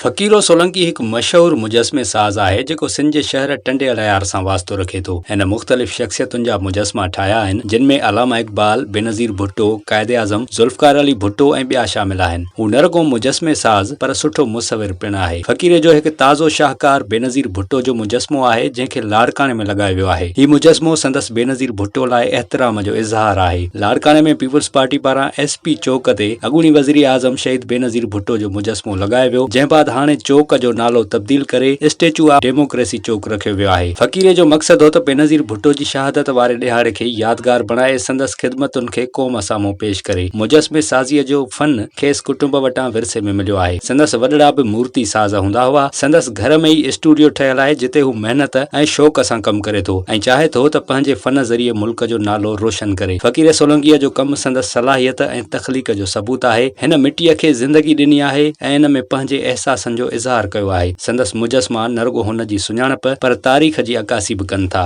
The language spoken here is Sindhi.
فقيرو سولنگي هڪ مشهور مجسمي ساز آهي جيڪو سنڌ جي شهر ٽنڊي الهيار سان واسطو رکي ٿو. هن مختلف شخصيتن جا مجسما ٺاهيا آهن جن ۾ علامه اقبال، بينظير ڀٽو، قائداعظم، ذوالفقار علي ڀٽو ۽ ٻيا شامل آهن. هو نه رڳو مجسمي ساز پر سٺو مصور پڻ آهي. فقيري جو هڪ تازو شاهڪار بينظير ڀٽو جو مجسمو آهي جنهن کي لاڙڪاڻي ۾ لڳايو ويو آهي. هي مجسمو سندس بينظير ڀٽو لاء احترام جو اظهار آهي. لاڙڪاڻي ۾ پيپلز پارٽي پاران ايس پي چوڪ تي اڳوڻي وزيراعظم شهيد بينظير ڀٽو جو مجسمو لڳايو ويو، جنهن بعد هاڻي چوڪ جو نالو تبديل ڪري اسٽيچو آف ڊيموڪريسي چوڪ رکيو ويو آهي. فقيري جو مقصد هو ته بينظير ڀٽو جي شهادت واري ڏهاڙي کي يادگار بڻائي سندس خدمتن کي قوم سامهون پيش ڪري. مجسمي سازيء جو فن کيس ڪٽنب وٽان ورثي ۾ مليو آهي. سندس وڏڙا به مورتي ساز هوندا هئا. سندس گهر ۾ ئي اسٽوڊيو ٺهيل آهي جتي هو محنت ۽ شوق سان ڪم ڪري ٿو ۽ چاهي ٿو ته پنهنجي فن ذريعي ملڪ جو نالو روشن ڪري. فقير سولنگيء جو ڪم سندس صلاحيت ۽ تخليق جو ثبوت آهي. هن مٽيء کي زندگي ڏني آهي ۽ ان ۾ پنهنجي احساسن جو اظهار ڪيو آهي. سندس مجسما نه رڳو هن جي سڃاڻپ پر تاريخ جي عڪاسي به ڪن ٿا.